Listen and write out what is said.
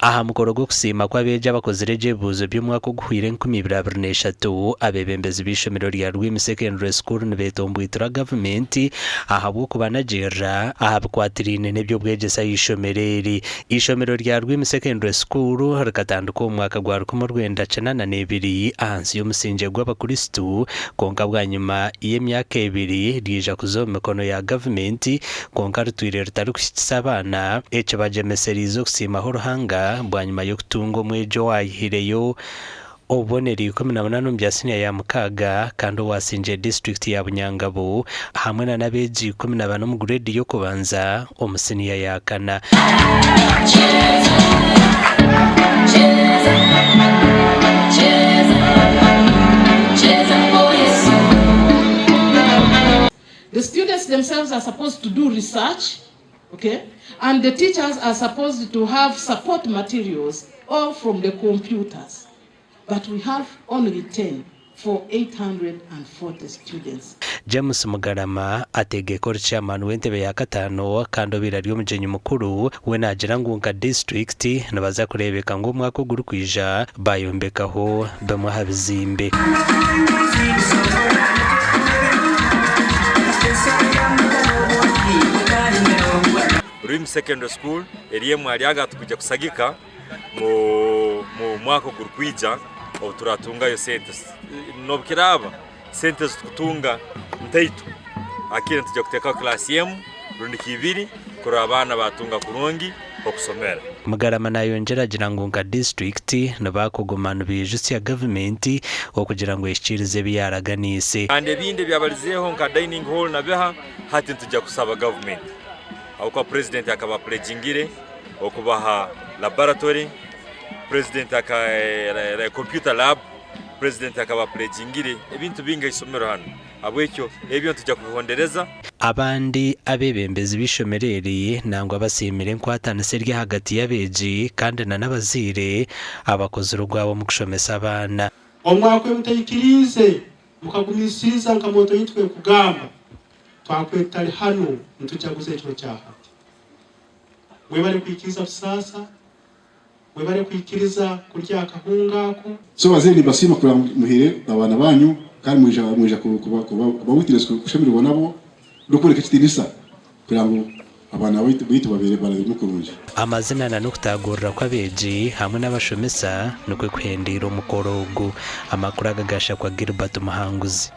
Aha mukoro gw'okusiima kw'abeegi abakozire gye ebibuuzo by'omwaka oguhweire 2023, abeebembezi b'eishomero rya Rwimi Secondary School nibeetombweitura gavumenti ahabw'okubanagirira aha bikwatiraine n'eby'obwegyese aha ishomero eri. Eishomero rya Rwimi Secondary School rikatandikwa omu mwaka gwa 1982 ahansi y'omusingye gw'abakristu kwonka bwanyima y'emyaka ebiri ryaija kuza omu mikono ya gavumenti Kwonka rutwire rutarikuhikisa abaana, ekibagyemesereize okusiimaho Ruhanga bwanyima y'okutunga omwegi owaayihireyo obubonero 18 omu bya siniya ya mukaaga kandi owaasingire disiturikiti ya Bunyangabu hamwe na n'abeegi 14 omu gureedi y'okubanza omu siniya ya kana. The students themselves are supposed to do research, okay? And the teachers are supposed to have support materials all from the computers. But we have only 10 for 840 students. James Mugarama ategeeka ori chairman w'entebe ya kataano kandi obaire ari omugyenyi mukuru, we naagira ngu nka disiturikiti nibaza kureebeka ngu omwaka ogurikwija Bayombekaho bimwe aha bizimbe. Ruimi Secondary School eri emwe ahari aga tukwija kusagika mu mwaka ogurikwija obu turatungayo sente. N'obu kiraaba sente ezi tukutunga ntaito, hakire nitwija kuteekaho kilaasi emwe rundi nka ibiri kurora abaana baatunga kurungi h'okusomera. Mugarama nayongyera agira ngu nka disiturikiti nibakuguma nibaijutsya gavumenti okugira ngu ehikiirize ebi yaaraganiise. Kandi ebindi ebyabarizeeho nka dining hall na biha, hati nitwija kusaba gavumenti ahabw'okuba purezidenti akaba apuregingire okubaha laboratory, purezidenti aka computer lab, purezidenti akaba apuregingire ebintu bingi aha isomero hanu. Ahabw'ekyo ebyo nitwija kubihondereza. Abandi abeebembezi b'eishomero eri nangwa basiimire enkwatanisa eri ahagati y'abeegi kandi na n'abazaire abakozire ogwabo omu kushomesa abaana. Obu mwakwemutaikiriize mukagumisiriza nka mwoto itwe kugamba, twakubaire tutari hanu nitujaguza ekiro kya hati. Mwebare kwikiriza Busaasa, Mwebare kwikiriza kurya akahunga ako. So abazaire nimbasiima kureba ngu muhaire abaana banyu kandi mwija mwija kuba kuba witness kushemererwa nabo n'okworeka ekitiinisa kureba ngu abaana baitu baitu babeire barabiremu kurungi. Amazina na n'okutaagurira kw'abeegi hamwe n'abashomesa nikwo kuhendeire omukoro ogu. Amakuru aga gaashakwa Gilbert Muhanguzi.